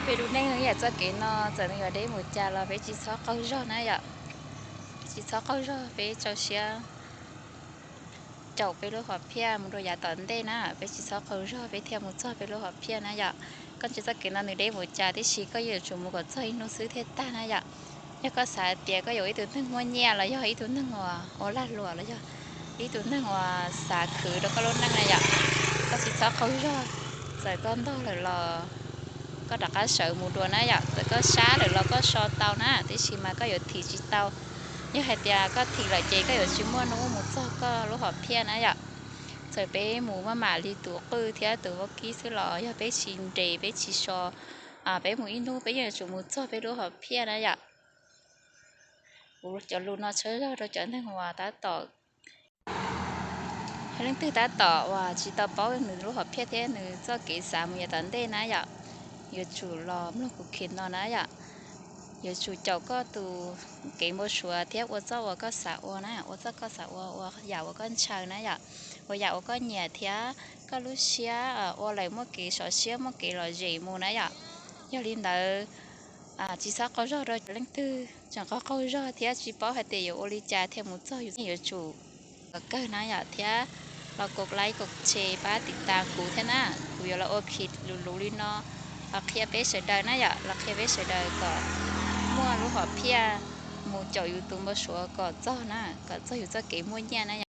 Peb lub neej yam txoj kev no txawm nws yuav deb mus cas los peb tsis txhob qaug zog na yom. Tsis txhob qaug zog, peb rau siab caum peb lub hom phiaj mus rau yav tom ntej na, peb tsis txhob qaug zog peb thiaj mus txog peb lub hom phiaj na yom. Koj ntsia txoj kev no nws deb mus cas tib si koj yuav tsum mus kom txog ib hnub xwb thiaj tag na yom. Yog koj xav tias koj yuav ua ib tug neeg muaj nyiaj los yog ib tug neeg uas ua lag luam los yog ib tug neeg uas xav khwv rau koj lub neej na yom, koj tsis txhob qaug zog. Txawm koj ntog lawm los koj rov qab sawv mus dua na yom, txawm koj sab lawm los koj so tau na, tiam sis mas koj yuav thim tsis tau. Yog hais tias koj thim lawm ces koj yuav tsis muaj hnub mus txog koj lub hom phiaj na yom. Txawm peb mus maj mam li tus qwj thiab tus vaub kib xwb los yog peb tsis nres peb tsis so, peb mus ib hnub peb yeej yuav tsum mus txog peb lub hom phiaj na yom. Kuv cov lus no tshawb zog rau cov neeg uas tab tom, yog leej twg tab tom uas tsis tau paub nws lub hom phiaj thiab nws txoj kev xav mus yav tom ntej na yom, yuav tsum los mloog kuv khi no na yom. Yuav tsum caum koj tus kev npau suav thiab ua txoj uas koj xav ua na, ua txoj koj xav ua, ua yam uas koj ntshaw na yom, ua yam uas koj nyiam thiab koj lub siab ua lawm muaj kev sov siab muaj kev lom zem mus na yom. Yog li ntawd, tsis txhob qaug zog rau cov leej twg tseem qaug qaug zog thiab tsis paub hais tias yuav ua li cas thiaj mus txog yus, yuav tsum kawg na yom, thiab los kov like kov share pab tim tas kuv thiab na. Kuv yuav los ua khi luv luv li no los qhia peb sawv daws na yom, los qhia peb sawv daws kom muaj lub hom phiaj mus caum yus tus npau suav kom txog na, kom txog yus txoj kev muaj nyiaj na yom.